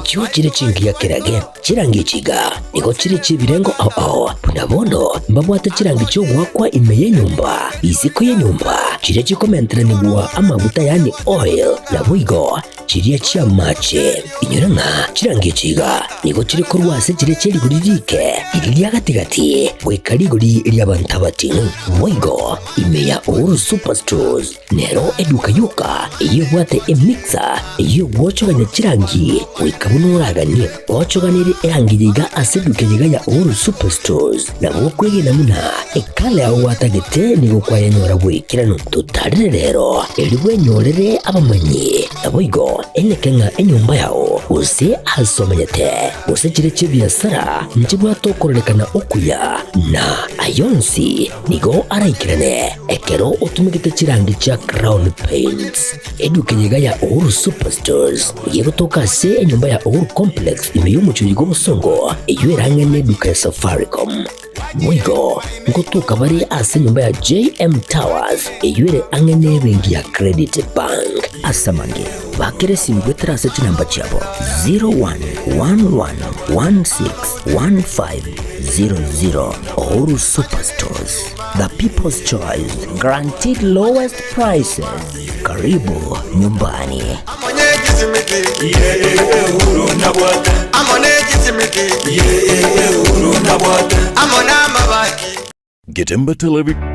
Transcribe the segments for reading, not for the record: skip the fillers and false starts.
Echio chire chingiya kerage. Chirangi echi iga nigo chire chi'ebirengo ao ao, buna bono mbabwate chirangi chi'ogoakwa ime y'enyomba, isiko y'enyomba, chiria chikomenteranigwa amaguta yaani oil, naboigo chiria chi'amache. Inyora ng'a chirangi echi iga nigo chire korwa ase chiria chie rigori riike, riria ria gati-gati, goika rigori ri'abanto abating'u. Boigo ime ya Uhuru Superstores Nero eduka yoka eyio ebwate emixer eyio egwochogania chirangi goika buna oraganie. Gwochoganirie erangi eye iga ase eduka eye iga ya Uhuru Superstores, nabo okwegena buna ekala yao gwatagete nigo kwayenyora bw'ekeranu. Totarire rero erio bwenyorere abamanyi, naboigo eneke ng'a enyomba yao gose ase omenyete gose chire chi'ebiasara nchibwate okororekana okuya na ayonsi Nigo araikerane ekero otumegete chirangi chia Crown Paints. Eduka eye iga ya Uhuru Superstores nigo egotoka ase enyomba ya Uhuru Complex ime y'omochie oyo bw'obosongo eyio erang'e neduka ya Safaricom. Boigo ngotoka bare ase enyomba ya JM Towers eyio ere ang'e nebenki ya Credit Bank. Ase amange, bakera esimi goetera ase chinamba chiabo 0111161500. Uhuru Superstores, the people's choice, guaranteed lowest prices. Karibu nyumbani. Getemba Television.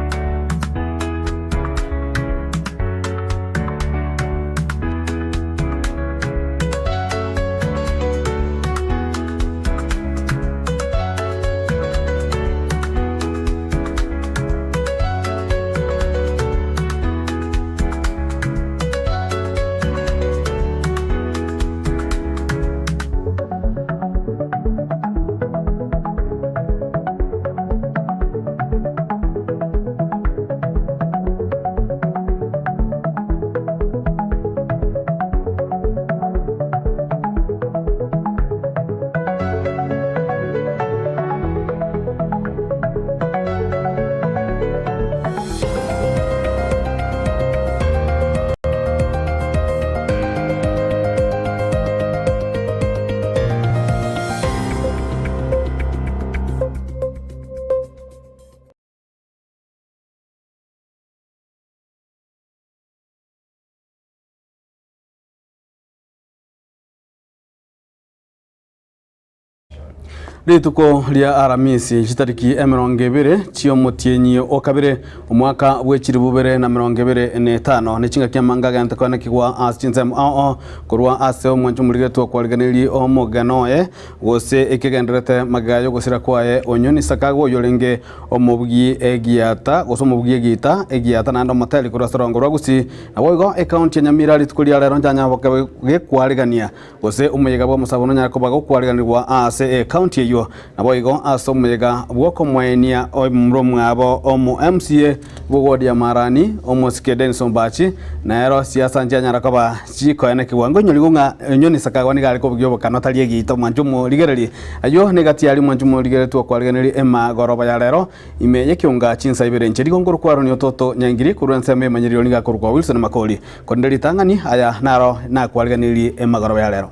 Rituko ria Aramisi, chitariki 20 chi'omotienyi o kabere, omwaka bwe chilifu bibere na emerongo ebere na etano, ne chingaki amanga agente koenekigwa ase chinsemo ao ao korwa ase omwancho omorigetwe okwarigeneria omogeno oye, gose ekegendererete magega y'ogosira kwaye Onyoni Sakago oyorenge omobugi egiata gose omobugi egiita egiata naende omoteri korwa ase orongo rwa Gusii. Naboigo ekaunti ya Nyamira rituko ria rero nchanya gekwarigania gose omoyega bw'omosabo nonyare koba gokwariganigwa ase ekaunti eyio. Naboigo ase omoyega bw'okomoenia omomura omwabo omo MCA bw'eward ya Marani omosike Dennis Ombachi nero siasa nchianyara koba chikoenekigwa. Nkoinyorigwe ng'a Onyoni Sakagwa nigo are kobugia obokano tari egeita omwancho omorigererie. Ayio negati aria omwancho omorigererie okwarigeneria emagoroba ya rero ime y'ekeunga chinsa ibere inche rigo nkorokwa Aroni Ototo Nyaingiri korwa ensemo y'emanyererio nigo akorokwa Wilson Makori. Korende ritang'ani aya naro nakwariganirie emagoroba ya rero.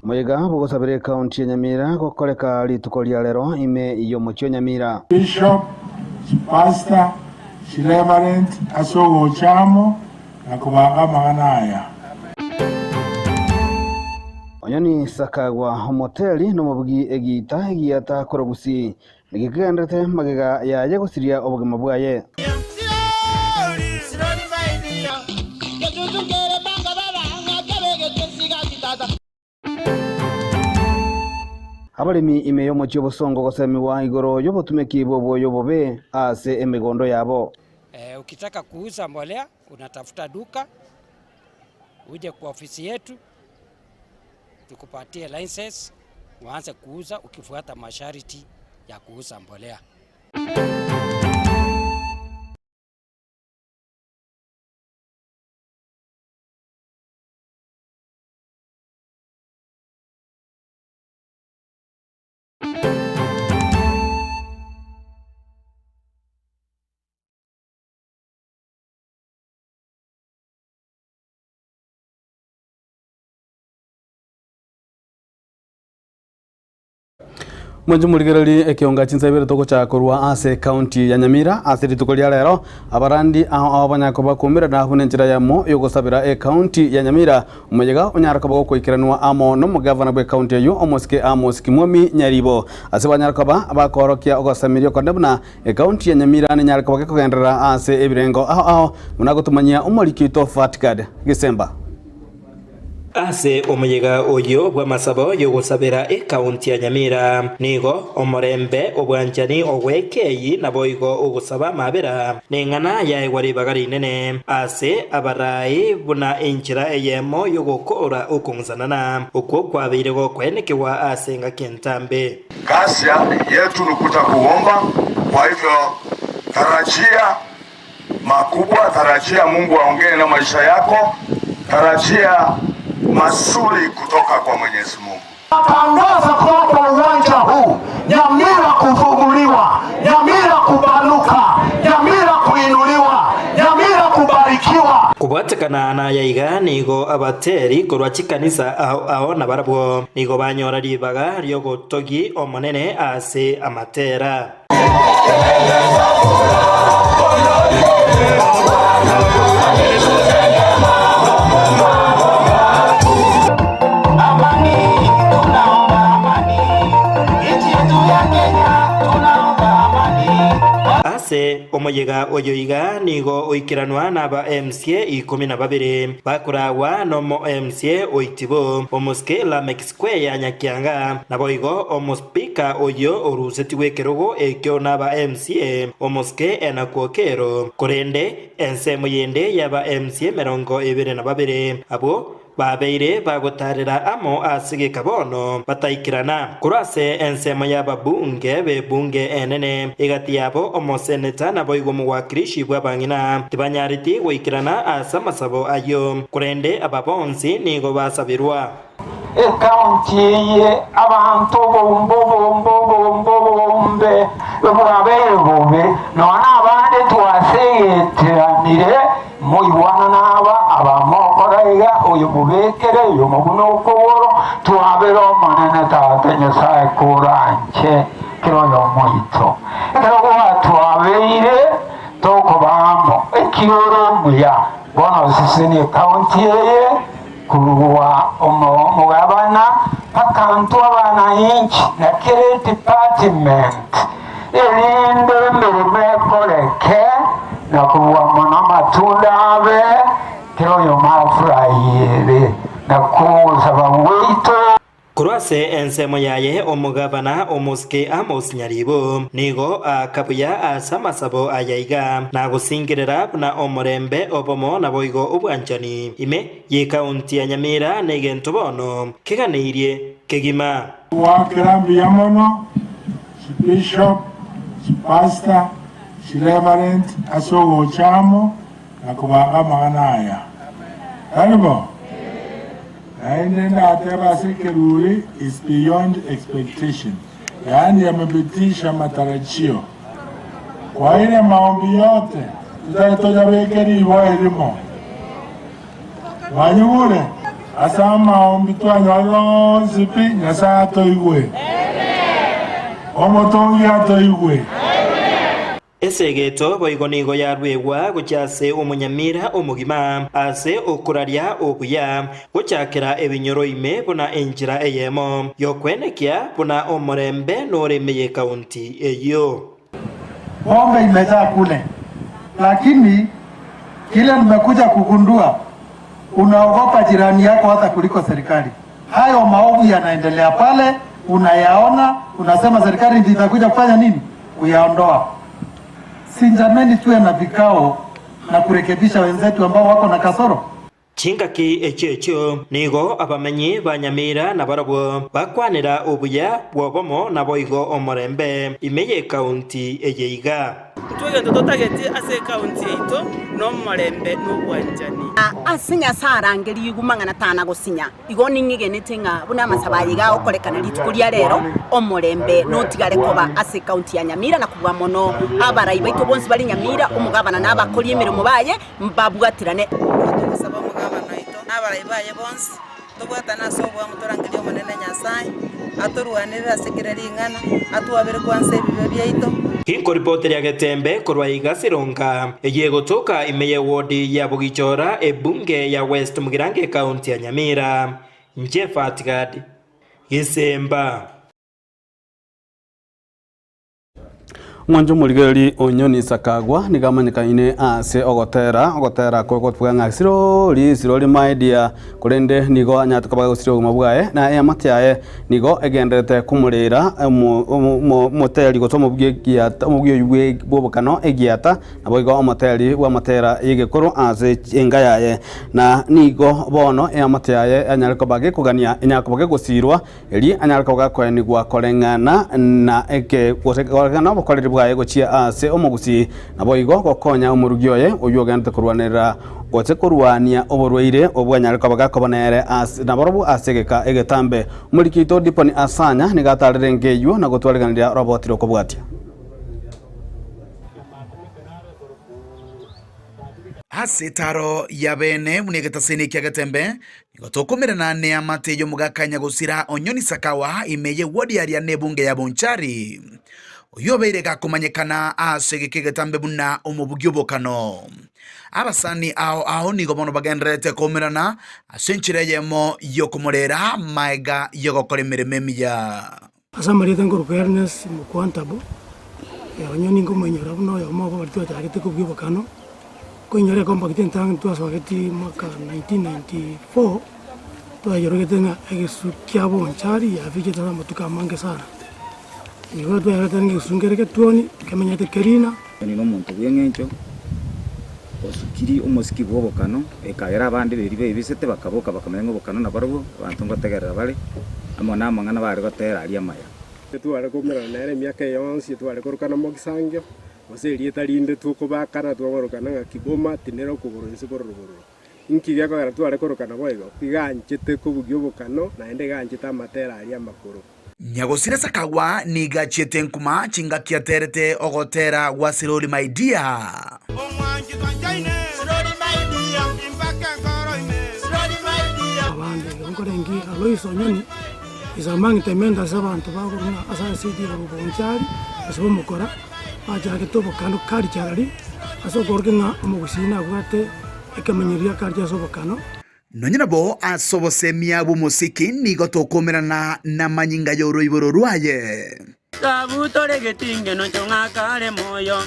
Moyega bw'ogosabera ekaunti ya Nyamira gokoreka rituko ria rero ime y'omochie o Nyamira. Bishop, Pastor, Chireverend ase ogocha amo na kobanga amang'ana aya. Onyoni Sakagwa, omoteri na omobugi egiita egiata korwa Gusii, niki kegenderete magega yaye gosiria obogima bwaye. Abaremi ime y'omochie obosongo gosemigwa igoro y'obotumeki bw'obwoyo obobe ase emegondo yabo. Ukitaka kuuza mbolea unatafuta duka uje kwa ofisi yetu tukupatie license uanze kuuza ukifuata masharti ya kuuza mbolea. Mwanche morigererie ekionga chinsa ibere togochaka korwa ase ekaunti ya Nyamira ase rituko ria rero abarandi ao ao banyare koba bakuumerana buna enchera eyemo yogosabera ekaunti ya Nyamira omoyega onyare koba gokoikeranwa amo nomogavana bw'ekaunti eyio omosike Amos Kimwami Nyaribo ase banyare koba bakoorokia ogosemeria okonene buna ekaunti ya Nyamira nenyare koba gekogenderera ase ebirengo ao ao buna gotomanyia omoriki oito Fatgard Gisemba. Ase omoyega oyio bw'amasabo y'ogosabera ekaunti ya Nyamira, nigo omorembe, obwanchani, ogwekeyi naboigo ogosaba amabera neng'ana yaegwa ribaga rinene ase abarai buna enchera eyemo y'ogokoora okong'usanana okwo kwabeire gokoenekigwa ase engaki entambe. Ghasia yetu ni kutokuomba, kwa hivyo tarajia makubwa, tarajia Mungu aongee na maisha yako, tarajia mazuri kutoka kwa Mwenyezi Mungu. Tangaza kwamba uwanja huu Nyamira kufunguliwa, Nyamira kupanuka, Nyamira kuinuliwa, Nyamira kubarikiwa. Kobwatekana naya iga nigo abateri korwa chikanisa ao ao nabarabwo nigo banyora ribaga riogotogi Omonene ase amatera. Ase omoyega oyo iga nigo oikeranwa naba MCA ikomi na babere bakoragwa nomo MCA oitibo omosike Lameck Square ya Nyakianga, naboigo omospika oyio orusetigwe ekerogo ekio naba MCA omosike Enock Okero, korende ensemo yende yaba MCA 22 abwo babeire bagotarera amo ase geka bono bataikerana. Korwa ase ensemo y'ababunge b'ebunge enene, egati yabo omoseneta naboigo omowakilishi bw'abang'ina tibanyareti goikerana ase amasabo ayio, korende aba bonsi nigo basabirwa. Ekaunti eye abanto bombe bombe bombe bombe bwabeire bobe, nonya nabande twasegeteranire, moigwana naba abamokora iga, oyo mobekere, oyo mobune okogoro, twabere Omonene Tata Nyasae koranche kera oyomo oito. Ekero gwatwabeire tokoba amo, ekiore omuya, bono osesenie ekaunti eye. Korwa omogabana bakantwa abananchi na kera edepartment, erinde emeremo ekoreke na kobua mono amatunda abe, kera oyomo afurahiere na kogosaba gwaito. Korwa ase ensemo yaye omogabana omosike Amos Nyaribo nigo aaka buya ase amasabo aya iga, na gosingerera buna omorembe, obomo naboigo obwanchani ime y'ekaunti ya Nyamira negento bono keganeirie kegima. Goakera mbuya mono chibishop, chipastor, chireverend ase ogocha amo na kobanga amang'ana aya. Tari bo? Naende ndatebe ase ekeruri is beyond expectation, yaani yamepitisha matarajio. Kwa ile maombi yote tutari toyabeke riboa erimo. Mwanyigure? Ase amaombi twanyorire onsi pi, Nyasae atoigwe. Omotongi atoigwe. Esegeto boigo nigo yaruegwa gochia ase omonyamira omogima ase okoraria okuya, gochakera ebinyoro ime buna enchera eyemo y'okwenekia buna omorembe nore ime y'ekaunti eyio. Pombe imejaa kule, lakini kile nimekuja kugundua, unaogopa jirani yako hata kuliko serikali. Hayo maovu yanaendelea pale, unayaona, unasema serikali ndiyo itakuja kufanya nini? Kuyaondoa. Si jameni, tuwe na vikao na kurekebisha wenzetu ambao wako na kasoro. Chingaki echio echio nigo abamenyi ba Nyamira nabarabwo bakwanera obuya bw'obomo naboigo omorembe ime y'ekaunti eye iga. Intwe egento totageti ase ekaunti yaito nomorembe na obwanchani. Ase Nyasae arangerigwe mang'ana tana gosinya. Igo ning'egenete ng'a buna amasabo aya iga agokorekana rituko ria rero, omorembe notigare koba ase ekaunti ya Nyamira na kobua mono abarai baito bonsi bare Nyamira, omogabana na abakori emeremo baye mbabwaterane. Nigo togosaba omogabana oito na abarai baye bonsi, tobwatane ase oboamo torangerie Omonene Nyasae. Atorwanerere ase kera ring'ana, atwabere kwansa ebibe biaito. Inkoripoti ria Getembe korwa iga Sironga, eyio egotoka ime y'ewodi ya Bogichora, ebunge ya West Mugirango ekaunti ya Nyamira. Inche Fatgad Gisemba. Omwancho omorigereri o Nyoni Sakagwa nigo amanyekaine ase ogotera ogotera kwe gotuga ng'a sirori sirori my dear korende nigo anyarete koba agosiria obogima bwaye na eamate yaye nigo egendererete komorera omo omo omoteri gose omobugi egiata omobugi oyio bwe bw'obokano egiata naboigo omoteri bw'amatera y'egekoro ase enka yaye na nigo bono eamate yaye anyare koba gekogania enyare koba gegosirwa Erio anyare koba gakoenigwa koreng'ana na eke, gose koreng'ana nobokoreri bwaye gochia ase omogusii, naboigo gokonya omorugi oye oyio ogenderete korwanerera gose korwania oborwaire obwo anyare koba gakoba nere ase nabarobwo ase egeka egetambe. Omoriki oito Diponi Asanya nigo atarire enka eyio na gotwariganiria roboti rokobwatia. Ase etaro ya bene buna egetaseni kia Getembe, nigo tokomerana neamate y'omogaka nyagosira Onyoni Sakawa ime y'ewodi aria nebunge ya Bonchari, oyio obeire gakomanyekana ase egeka egetambe buna omobugi obokano. Abasani ao ao nigo bono bagendererete koumerana ase enchera eyemo y'okomorera maega y'ogokora emeremo emiya. Ase amarieta nkorokwa Ernest Mukwantabo, onye ninkomoinyora buna oyomo obo baria twachagete kobua obokano, nkoinyora ecompact entang'ani twasogetie mwaka 1994, twayorogete ng'a egesu kia Bonchari yafichete ase amatuko amange sana. Igo twayorete ng'a egesu nkere getuoni, kemenyete kerina. Onye nomonto bw'engencho osukiri omosiki bw'obokano, ekagera abande beria baibisete bakaboka bakamanya ng'a obokano nabarobwo, abanto ngotegerera bare, amo namang'ana bare gotera aria amaya. Tware koumerana nere emiaka eye yonsi, tware korokana mogisangio, gose erieta rinde tokobakana twaborokana ng'a kiboma tinere okogoro inse bororo bororo. Inki gekogera tware korokana boigo? Iga anchete kobugia obokano, naende iga anchete amatera aria amakoro. Nyagosira Sakagwa nigo achiete nkuma chingaki aterete ogotera gwa Sirori My Dear. Abande igo nkorengi Alois Onyoni is among the mentors abanto bakorwa ng'a ase asidi korwa Bonchari ase bomokora bachagete obokano culturally ase okorokia ng'a omogusii nabwate ekemanyererio gia culture ase obokano. Nonya nabo ase obosemia bw'omosiki nigo tokomerana namanyinga y'oroiboro rwaye. Kabutore getingeno chong'akare moyo,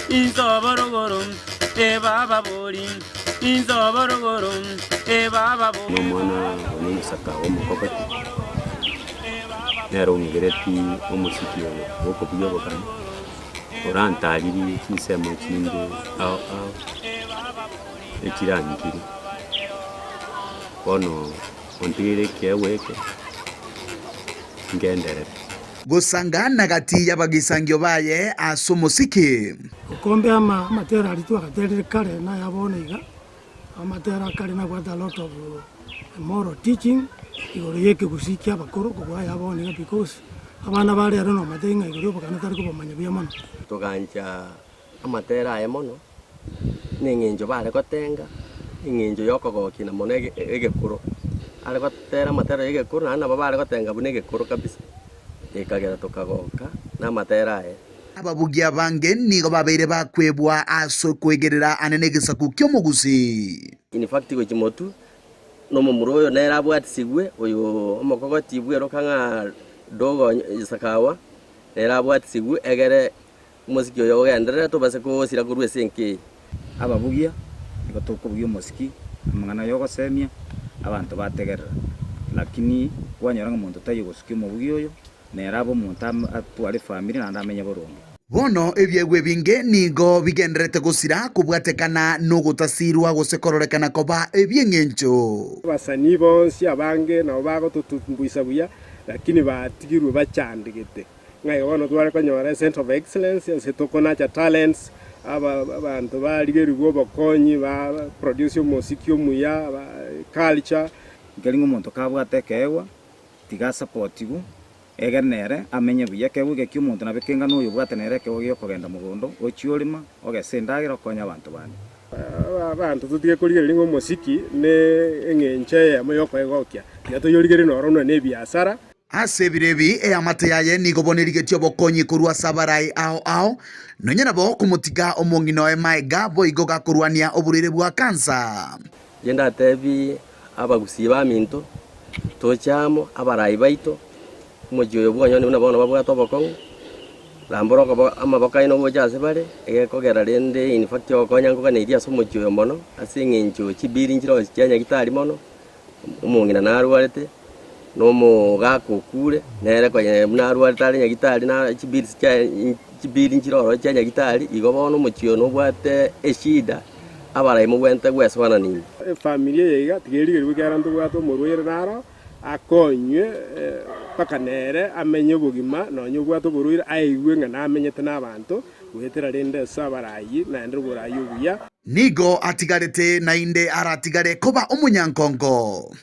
inse oborogoro, e baba bori, inse oborogoro, e baba bori. Nomwana one omosaka omokogoti, nere ong'igereti omosiki oyo bw'okobugia obokano, orantaririe chinsemo chinde ao ao. echirangire, bono ontigeire ekiegwa eke, ngenderere. Gosangana gati y'abagisangio baye ase omosiki. Okombe ama amatera aria twagaterire kare naya bono iga, amatera a kare nabwate a lot of moral teaching igoro ya ekegusii kia abakoro kobua aya bono iga because abana ba rero nomanyete ng'a igoro ya obokano tari kobamanya buya mono. Togancha amatera aye mono, neng'encho bare gotenga, eng'encho ya okogokia na mono ege egekoro. Are gotera amatera ya egekoro naende nabo bare gotenga buna egekoro kabisa, ekagera tokagoka na amatera aye. Ababugia abange nigo babeire bakwebwa ase okoegerera ane negesaku ki'omogusii. In fact gochia motwe, na omomura oyo nere abwatisigwe, oyo omokogoti bweroka ng'a Dogo Sakawa, nere abwatisigwe egere Omosiki oyo ogenderere tobase kosira korwa ase enka eye. Ababugia, nigo tokobugia omosiki, amang'ana y'ogosemia, abanto bategerera. Lakini kwanyora ng'a monto taiyo gosukia omobugia oyo, nere abe omonto atware efamiri naende amenye boronge. Bono ebiegwa ebinge nigo bigendererete gosira kobwatekana nogotasiirwa gose kororekana koba ebi'engencho. Abasanii bonsi abange nabo bagototumbuisa buya, lakini batigirwe bachandegete. Ng'a igo bono tware konyora eCentre of Excellence ase tokonacha talents, aba abanto barigerigwe obokonyi ba produce omosiki omuya, ba culture. Nkeri ng'a omonto kabwate ekeegwa, tiga asapotigwe, egere nere amenye buya. Ekeegwa eke kia omonto nabe kenga noyo obwate nere ekeegwa gia okogenda mogondo, ochie orima, ogese endagera, okonye abanto bande. Abanto totige korigereria ng'a omosiki ne eng'encho eyemo yokoegokia, tiga toyorigererie noro buna ne ebiasara. Ase ebiro ebi eamate yaye nigo bono erigetie obokonyi korwa ase abarai ao ao, nonya nabo komotiga omong'ina oye maega boigo gakorwania oborwaire bwa kansa. Inche ndatebi abagusii baminto, toche amo, abarai baito, omochie oyo bw'onyoni buna bono babwate obokong'u, rambora okobo amaboko aino gocha ase bare, egekogera rende in fact ogokonya nkoganeirie ase omochie oyo mono, ase eng'encho chibiri nchire chia nyagitari mono, omong'ina narwarete, na omogaka okure, nere konya buna arwarete are nyagitari na chibills chiaye chibili nchire ororo chia nyagitari, igo bono omochie oyo nobwate eshida, abarai mobwenerete gwesoanania ime. Efamiri eye iga tiga erigerigwe ekiagera ntobwate omorwaire naro, akonywe mpaka nere amenye obogima nonya obwate oborwaire aigwe ng'a namenyete nabanto, goetera rende ase abarai naende oborai obuya. Nigo atigarete naende aratigare koba omonyankongo.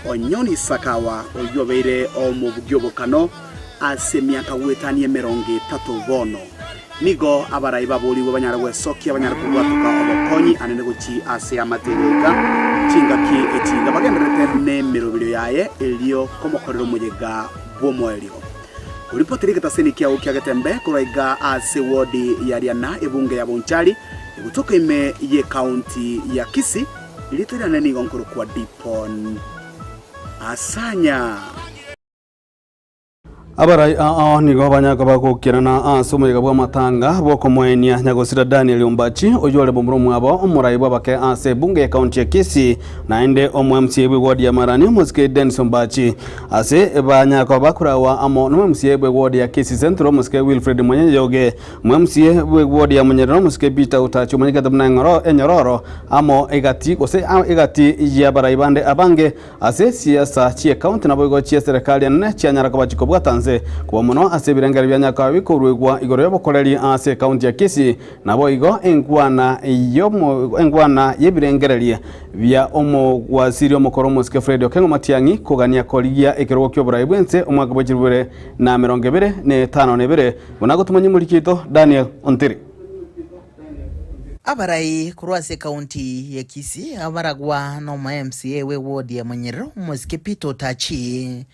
Onyoni Sakawa oyio obeire omobugi obokano ase emiaka goetania emerongo etato bono. Nigo abarai baboorigwe banyare gwesokia banyare kobwatoka obokonyi anene gochia ase amate goika chingaki echi iga bagendererete nemeroberio yaye erio komokorera omoyega bw'omoerio. Koripotera egetaseni kiao kia Getembe korwa iga ase wodi ya Riana ebunge ya Bonchari egotoka ime y'ecounty ya Kisii, erieta riane nigo nkorokwa Dipon Asanya. Abarai ao nigo banyare koba gokerana ase omoyega bw'amatanga bw'okomoenia nyagosira Daniel Ombachi, oyio ore momura omwabo omorai bw'abake ase ebunge y'ekaunti ya Kisii, naende omo MCA bw'eward ya Marani omosike Dennis Ombachi. Ase banyare koba bakorawa amo nomo MCA bw'eward ya Kisii Central omosike Wilfred Mwenyeyoge, omo MCA bw'eward ya Munyerere omosike Peter Otachi omanyekete buna eng'oro enyororo amo egati gose egati y'abarai bande abange Ase siasa chi'ecounty naboigo chi'eserekari enene chianyara koba chikobwata nse koba mono ase ebirengero bia Nyakawa bikoruegwa igoro y'obokoreri ase ecounty ya Kisii naboigo enkwana y'omo enkwana y'ebirengereria bia omowaziri omokoro omosike Fred Okengo Matiang'i kogania korigia ekerogo ki'oborai bw'ense omwaka bwe chilifu bibere na emerongo ebere ne etano na ebere buna gotomanya omoriki oito Daniel Ontiri. Abarai korwa ase ekaunti ya Kisii abaragwa nomo MCA we ward ya Munyerero omosike Peter Otachi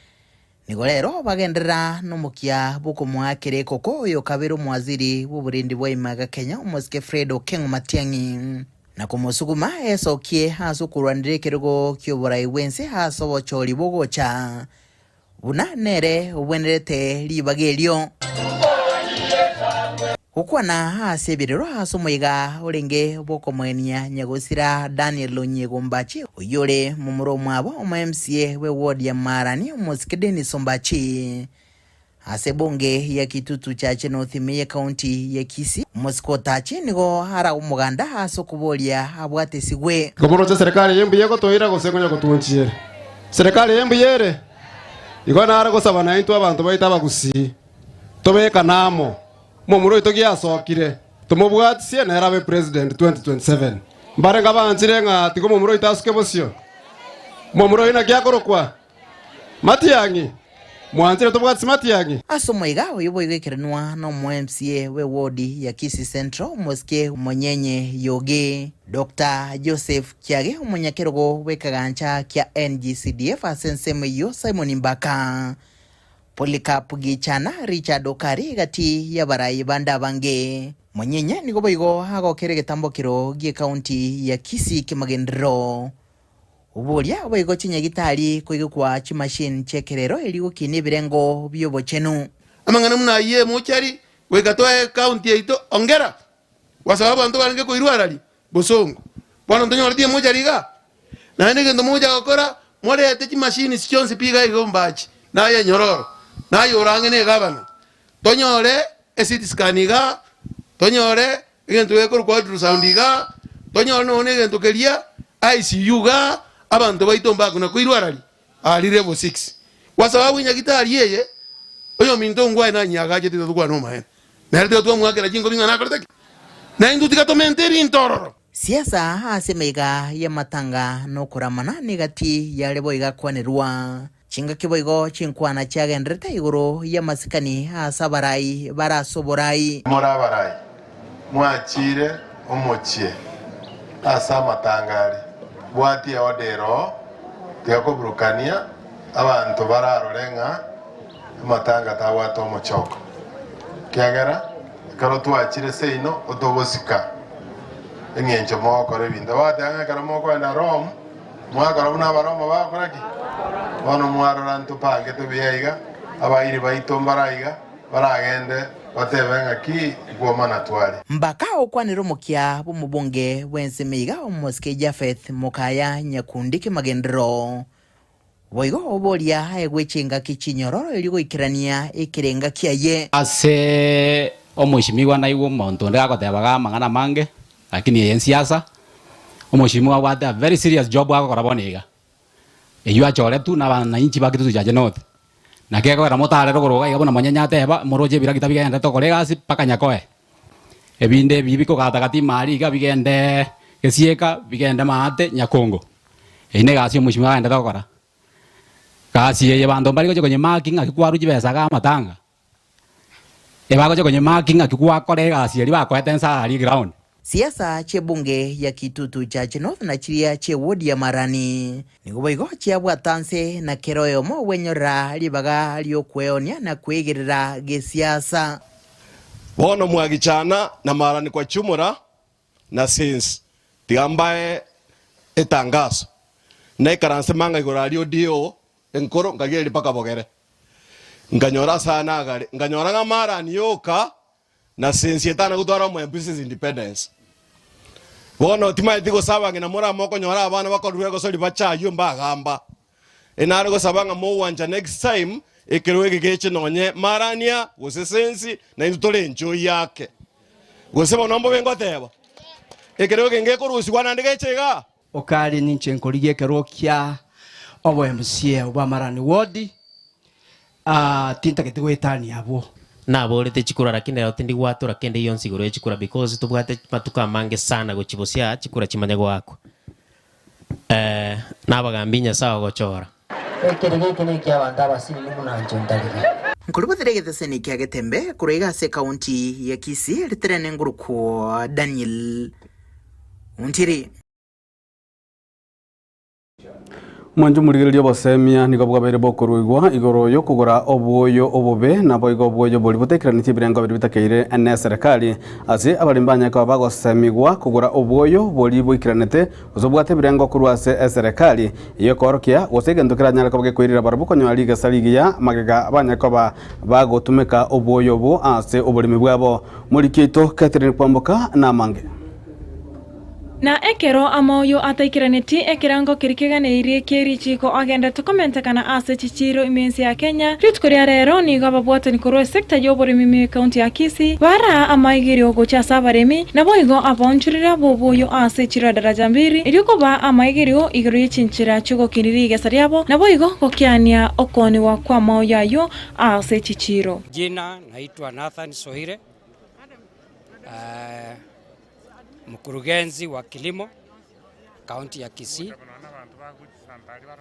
nigo rero bagenderera nomokia bw'okomoakera ekoko oyo kabere omowaziri bw'oborendi bwa imaga Kenya omosike Fred Okengo Matiang'i na komosuguma esokie ase okorwanera ekerogo ki'oborai bw'ense ase obochori bogocha Buna nere obwenerete ribaga erio. Gokwana ase ebirero ase omoyega orenge bw'okomoenia nyagosira Daniel Onyiego Ombachi, oyio ore momura omwabo omo MCA bwe ward ya Marani omosike Dennis Ombachi. Ase ebunge ya Kitutu Chache North ime ye county ya Kisii, omosike Otachi nigo ara omoganda ase okoboria abwate esigwe. Nkomoroche serikali eye mbuya egotoira gose nkonya gotuonchiera? Serikali eye mbuya ere? Igo nare gosaba naintwe abanto baito abagusii, tobekane amo, momura oito giasokire, tomobwatisie nere abe president 2027. Mbare nkabanchire ng'a tiga omomura oito asuke bosio. Momura oyio naki akorokwa? Matiang'i? Mwanchire tobwatisie Matiang'i? Ase omoiga oyo boigo ekerenwa nomo MCA bwe ward ya Kisii Central omosike Monyenye Yogi. Doctor Joseph Kiage omonyakerogo bw'ekegancha kia NGCDF ase ensemo eyio Simon Mbaka, Polycarp Gichana, Richard Okari egati y'abarai bande abange. Monyenye nigo boigo agokera egetambokero gi'ecounty ya Kisii kemagenderero. Oboria boigo chinyagitari koigekwa chimachine chi'ekerero erio gokinia ebirengo bi'obochenu. Amang'ana buna ayio emochari goika toe ecounty yaito ongera Gwasaba abanto barenge koirwa arari bosongo. Bono ntonyoreti emochari igaa? Naende egento mogocha gokora, morete chimashini chionsi pi iga iga ombachi, naye enyororo, naye ore ang'e na egavana, tonyore e-CT scan igaa, tonyore egento gekorokwa ultrasound igaa, tonyore nonya na egento keria ICU igaa, abanto baito mbakona koirwa arari aria level six. Gwasaba abwo enyagitari eye, oyominto ngwaye nanyiagachete totokwana omaene. Nere tiga twamwakera chinkobi ng'a nakorete ki? Na intwe tiga tomente ebinto ororo. Siasa ase emeiga y'amatanga na okoramana negati yare boigo akwanerwa. Chingaki boigo chinkwana chiagenderete igoro y'amasikani ase abarai bare ase oborai. More abarai, mwachire omochie. Ase amatanga aria, bwatia eoda ere oo, tiga koburukania abanto bararore ng'a amatanga tabwate omochoko, ekiagera ekero twachire seino otogosika eng'encho mogokora ebinto. Bagoteba ng'a ekero mokoenda Rome, mwakora buna Abaroma bagokora ki? Bono mwarora ntopangete buya iga, abairi baito mbare aiga, Baragende batebe ng'aki nkwomana tware. Mbaka okwanera omokia bw'omobunge bw'ensemo iga omosike Japheth Mokaya Nyakundi Kemagenderero. Boigo oboria aegwe chingaki chinyororo erio goikerania ekerenga kiaye. Ase omoishimigwa naigwe omonto onde gagotebaga amang'ana amange, lakini eye nsiasa, omoishimiwa abwate a very serious job agokora bono iga. Eyio achoretwe nabananchi ba Kitutu Chache North. Naki ekogera motare rogoro iga iga buna monyenye ateba, moroche ebiragita bigenderete gokora egasi mpaka nyakoe. Ebinde ebi bikogata gati ime aria iga bigendeee gesieka, bigende maate nyakongo. Eyio na egasi omochie agenderete gokora. Gasi eye abanto mbari gochia konyemaki ng'aki kwarwa chibesa iga amatanga, Ebagocha konyemaki ng'aki gwakora egasi eria bakoete ensa aria eground. Siasa chi'ebunge ya Kitutu Chache North na chiria chi'ewodi ya Marani nigo boigo chiabwata nse na kera oyomo gwenyorera ribaga ri'okweonia na kweigerera gesiasa. Bono mwagichana na Marani kwa chumura na since tiga mbae etangaso naikaranse manga igoro aria odio enkoro nkageria mpaka bogere. Nkanyora ase aya nagare, nkanyora ng'a Marani yoka na since etana gotwara omoembe since independence. Bono timaeti gose abang'ina more amo okonyora abana bakorure gosori bache aywo mbagamba. Enare gosaba ng'a mogwancha next time ekerogo eke geche nonye Marania gose sensi naintwe tore enchoi yake. Gose bono mbobe ngoteba, ekerogo eke ngekorusigwa naende geche igaa? Okari ninche nkorigia ekerogo kia obo MCA obwa Marani ward, ah tintageti goetania abwo. Naborete chikura lakini rero tindi gwatora kende gionsi igoro ye chikura because tobwate matuko amange sana gochibosia chikura chimanye goakwa. Eh, nabagambi Nyasae ogochora. Ekerigo eke neki'abanto abasinini buna inche ntarige. Nkorobotera egeteseni kia Getembe korwa iga ase ekaunti ya Kisii riterene ngorokwo Daniel Ontiri. Mwanche omorigereria obosemia nigo bwabeire bokoruigwa igoro y'okogora obwoyo obobe, naboigo obwoyo boria botaikeranetie ebirengo biria bitakeire neserekari. Ase abaremi banyare koba bagosemigwa kogora obwoyo boria boikeranete gose obwate ebirengo korwa ase eserekari. Eyio ekoorokia gose egento keranyare koba gekoirera barabwo konyora rigesa rigiya magega banyare koba bagotumeka obwoyo obwo ase oboremi bwabo. Moriki oito Catherine Kwamboka namange. Na ekero amoyo ataikeraneti ekerango keria keganeirie kie richiiko agenderete komentekana ase chichiiro ime ense ya Kenya, rituko ria rero nigo ababwatani korwa esecta y'oboremi ime ekaunti ya Kisii baraa amaigerio gochia ase abaremi, naboigo abaonchorera b'oboyo ase echiro ya Daraja Mbili erio kobaa amaigerio igoro ye chinchera chi'ogokinia rigesa riabo naboigo gokiania okoonigwa kw'amaoyo ayio ase chichiiro. Jina naitwa Nathan Soire, Mkurugenzi wa kilimo kaunti ya Kisii.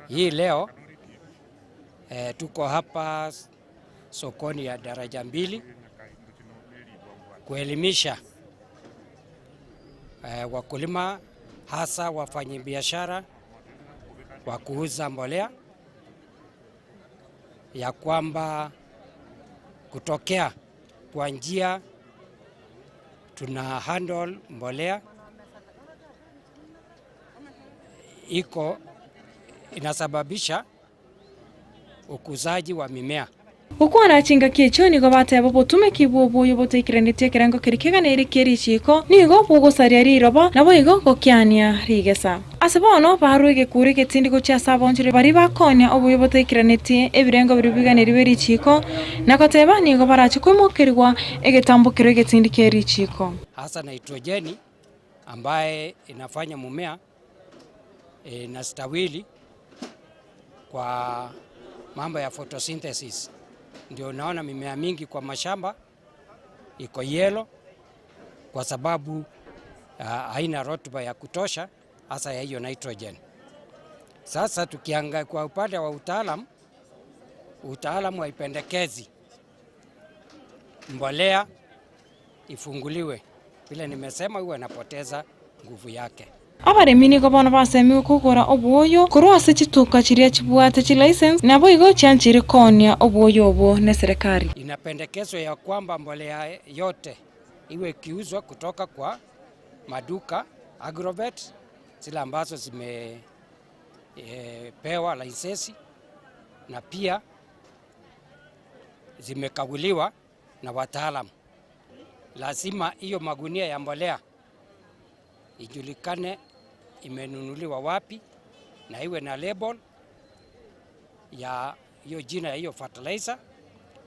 Hii leo tuko hapa sokoni ya Daraja Mbili kuelimisha wakulima hasa wafanyabiashara wa kuuza mbolea ya kwamba kutokea kwa njia tuna handle mbolea iko inasababisha ukuzaji wa mimea. Gokwana chingaki echio nigo bateba obotumeki bw'oboyo botaikeranetie ekerengo keria keganeire kie richiiko nigo bogosaria riroba, naboigo gokiania rigesa. Ase bono barue egekuro egetindi gochia ase abaonchoreri baria bakonya oboyo botaikeranetie ebirengo biria biganeire bie richiiko, na goteba nigo barache koimokerigwa egetambokero egetindi kie richiiko. Hasa nitrojeni ambaye inafanya mumea inastawili kwa mambo ya photosynthesis. Ndio unaona mimea mingi kwa mashamba iko yellow kwa sababu haina rotuba ya kutosha hasa ya hiyo nitrogen. Sasa tukiangalia kwa upande wa utaalam, utaalamu haipendekezi mbolea ifunguliwe. Vile nimesema huwa inapoteza nguvu yake. Abaremi nigo bono basemigwe kogora obwoyo korwa ase chituka chiria chibwate chilicense naboigo chiancheire koonia obwoyo obwo neserekari. Inapendekezwa ya kwamba mbolea yote iwe ikiuzwa kutoka kwa maduka agrovet zile ambazo zimepewa laisesi na pia zimekaguliwa na wataalamu. Lazima hiyo magunia ya mbolea ijulikane imenunuliwa wapi na iwe na label ya hiyo jina ya hiyo fertilizer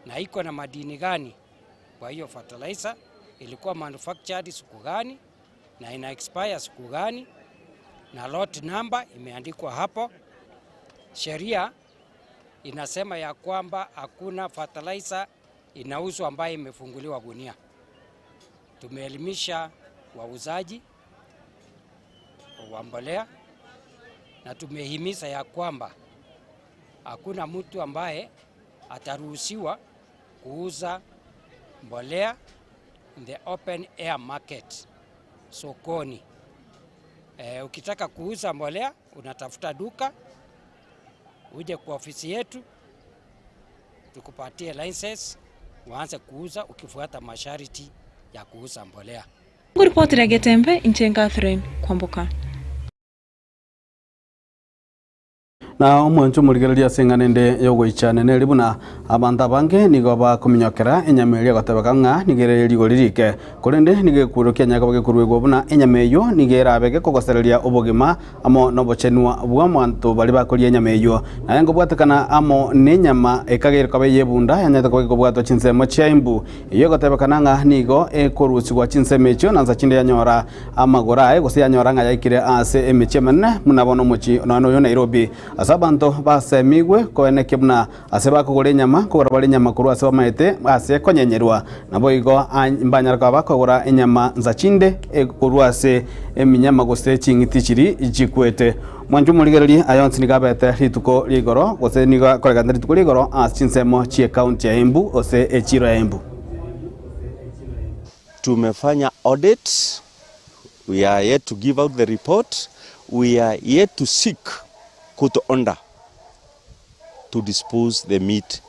na iko na madini gani kwa hiyo fertilizer, ilikuwa manufactured siku gani na ina expire siku gani, na lot number imeandikwa hapo. Sheria inasema ya kwamba hakuna fertilizer inauzwa ambayo imefunguliwa gunia. Tumeelimisha wauzaji wa mbolea na tumehimiza ya kwamba hakuna mtu ambaye ataruhusiwa kuuza mbolea in the open air market sokoni. E, ukitaka kuuza mbolea unatafuta duka uje kwa ofisi yetu tukupatie license uanze kuuza ukifuata masharti ya kuuza mbolea. Ngoripotera Getembe, inche Catherine Kwamboka. Na omwancho omorigereria ase eng'ana ende y'ogoichana neri buna abanto abange nigo bakominyokera enyama eria gotebeka ng'a nigo ere rigori rike, korende nigo ekekurero kianyare koba gekoruegwa buna enyama eyio nigo erabe gekogosereria obogima amo nobochenwa bw'abanto baria bakoria enyama eyio. Naye nkobwatekana amo nenyama ekageire koba ey'ebunda yanyarete koba gekobwatwa chinsemo chia embu, eyio egotebekana ng'a nigo ekorusigwa chinsemo echio na nsa chinde yanyora amagoro aye gose yanyora ng'a yaikire ase emechie emenene buna bono omochie nonya noyo Nairobi. Ase abanto basemigwe koenekia buna ase bakogora enyama, nkogora bare enyama korwa ase bamaete ase ekonyenyerwa, naboigo mbanyare koba bakogora enyama nsa chinde korwa ase eminyama gose ching'iti chiria chikwete. Mwanche omorigererie, aya onsi nigo abete rituko ria igoro, gose nigo akorekanete rituko ria igoro ase chinsemo chi'ecounty ya Embu gose echiro ya Embu. Tumefanya audit, we are yet to give out the report, we are yet to seek court order to dispose the meat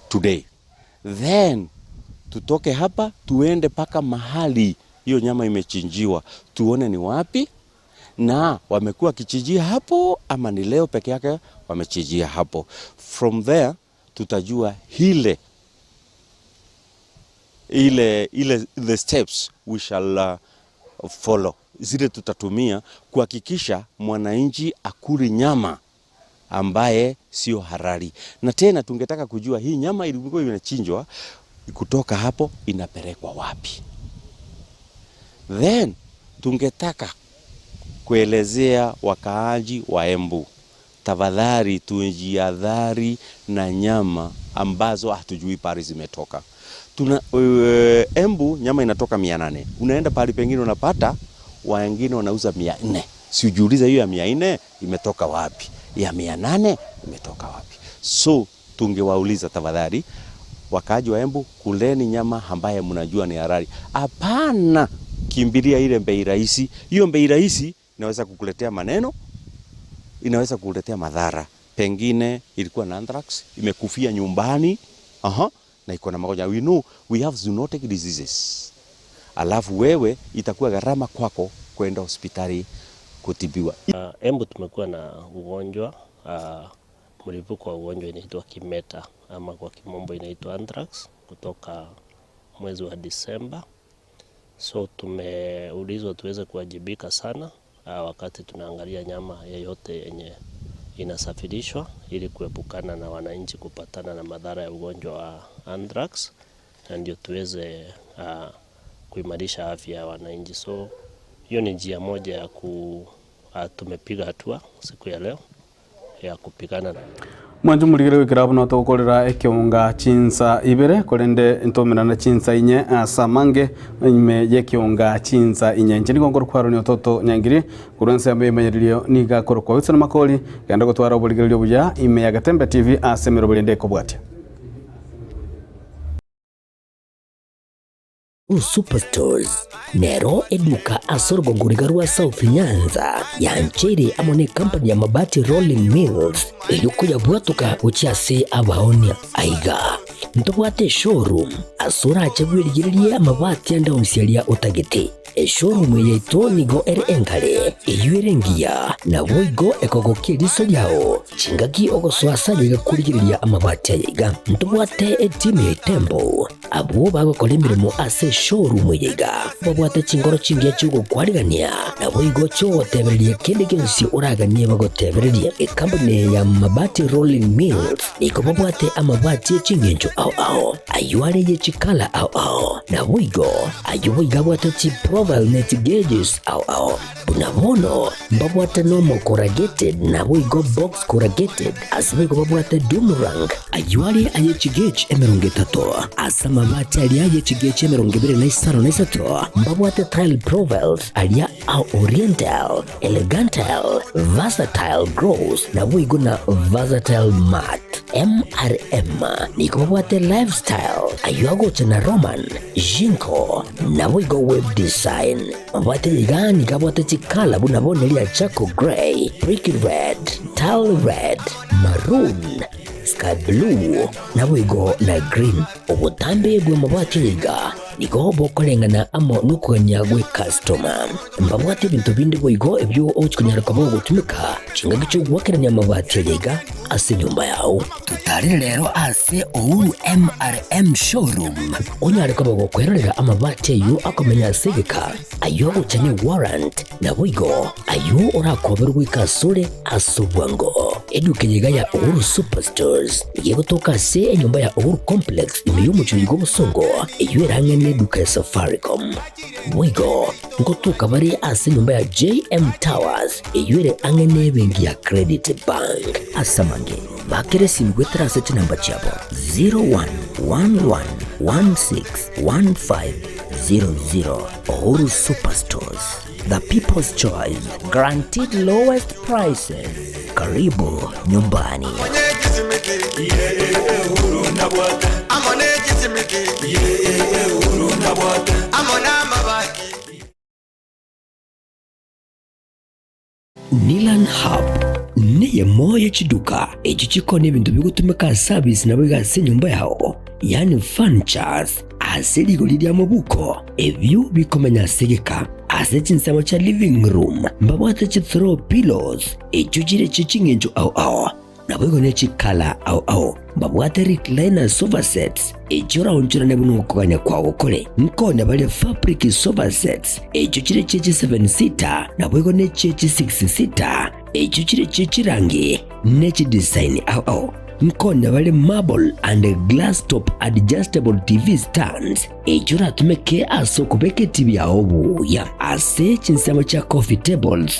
today. Then tutoke hapa tuende mpaka mahali hiyo nyama imechinjiwa, tuone ni wapi na wamekuwa wakichinjia hapo ama ni leo peke yake wamechinjia hapo. From there tutajua hile ile ile the steps we shall uh, follow zile tutatumia kuhakikisha mwananchi akuli nyama ambaye sio halali. Na tena tungetaka kujua hii nyama ilikuwa inachinjwa kutoka hapo inapelekwa wapi? Then tungetaka kuelezea wakaaji wa Embu, tafadhali tujiadhari na nyama ambazo hatujui pahali zimetoka. Tuna, uh, Embu nyama inatoka 800. Unaenda pahali pengine unapata wengine wanauza 400. Si ujiulize hiyo ya 400 imetoka wapi? Ya 800 imetoka wapi? So tungewauliza tafadhali wakaaji wa Embu, kuleni nyama ambaye mnajua ni halali. Hapana kimbilia ile bei rahisi. Hiyo bei rahisi inaweza kukuletea maneno, inaweza kukuletea madhara. Pengine ilikuwa na anthrax, imekufia nyumbani, aha, na iko na magonjwa. We know we have zoonotic diseases. Alafu wewe itakuwa gharama kwako kwenda hospitali kutibiwa. Uh, Embu tumekuwa na ugonjwa uh, mlipuko wa ugonjwa inaitwa kimeta ama kwa kimombo inaitwa anthrax kutoka mwezi wa Disemba. So tumeulizwa tuweze kuwajibika sana uh, wakati tunaangalia nyama yeyote yenye inasafirishwa ili kuepukana na wananchi kupatana na madhara ya ugonjwa wa anthrax na ndio tuweze uh, kuimarisha afya ya wananchi. So hiyo ni njia moja ya ku uh, tumepiga hatua siku ya leo ya kupigana Mwanche omorigere goikera buna togokorera ekeonga chinsa ibere, korende ntomerane chinsa inye ase amange ime y'ekeonga chinsa inye. Inche nigo nkorokwa Aroni Ototo Nyangiri, korwa ensemo y'emenyererio nigo akorokwa Wilson Makori, genda gotwara oborigereria obuya ime ya Getembe TV ase emeroberi ende ekobwatia. Superstores nero eduka ase orogongo riga rwa South Nyanza yancheire amo ne company ya Mabati Rolling Mills erio koyabwatoka gochia ase abaonia. Aiga ntobwate eshowroom ase orache bwerigererie amabati ande onsi aria otagete. Eshowroom eye yaito nigo ere engare, eyio ere engiya, naboigo ekogokia eriso riao chingaki ogosoa ase ayaiga korigereria amabati ayaiga. Ntobwate etimu ya Itembo Abwo bagokora emeremo ase eshowroom eye iga babwate chingoro chingiya chi'ogokwarigania, naboigo chi'ogotebereria kende gionsi oraganie bagotebererie. Ekampuni eye ya Mabati Rolling Mills nigo babwate amabati e chingencho ao ao, ayio are ye chikala ao ao, naboigo ayio boigo abwate chiprofile ne chigauges ao ao. Buna bono mbabwate normal corrugated naboigo box corrugated, ase boigo babwate doom rank, ayio are aye chigauge 30, ase amabati aria aye chigauge 23 mbabwate tile profiles aria a oriental, elegantal, versatile gloss naboigo na versatile matte. MRM nigo babwate lifestyle, ayio agocha na Roman, Jinko, naboigo web design. Mabwate iga nigo abwate chikala buna bono eria charcoal grey, brick red, tile red, maroon, sky blue, naboigo na green. Obotambe bw'amabati aya iga nigo bokoreng'ana amo nokogania gw'ekastoma. Mbabwate ebinto binde boigo ebio ogochi konyara koba ogotumeka chingaki chi'ogoakerania amabati aya iga ase enyomba yao. Totarire rero ase Uhuru MRM Showroom onyare koba gokwerorera amabati ayio akomenya ase egeka, ayio agocha ne warrant, naboigo ayio orakoberwe goika asore ase obwango. Eduka eye iga ya Uhuru Superstores nigo egotoka ase enyomba ya Uhuru Complex ime y'omochie oyo bw'Obosongo, eyio ere ang'e neduka ya Safaricom. Boigo ngotoka bare ase enyomba ya JM Towers eyio ere ang'e nebenki ya Credit Bank. Ase amange, bakere esimi goetera ase chinamba chiabo 0111161500. Uhuru Superstores, the people's choice, guaranteed lowest prices. Karibu nyumbani. Nilan Hub neyemo ye chiduka echio chikoonia ebinto bigotumeka ase abisi naboigo ase enyomba yao, yaani furnitures, ase rigori ri'amabuko, ebio bikomenya ase egeka. Ase chinsemo chia living room mbabwate chi throw pillows echio chire chie ching'encho ao ao, naboigo ne chikala ao ao. Mbabwate recliner sofa sets echio oraonchorane buna okogania kwao kore. Nkonya bare fabric sofa sets echio chire chie chi seven seater naboigo ne chie chi six seater echio chire chie chirangi ne chidesign ao ao. Nkonya bare marble and glass top adjustable TV stands echio oratumeke ase okobeka etibi yao buya. Ase chinsemo chia coffee tables.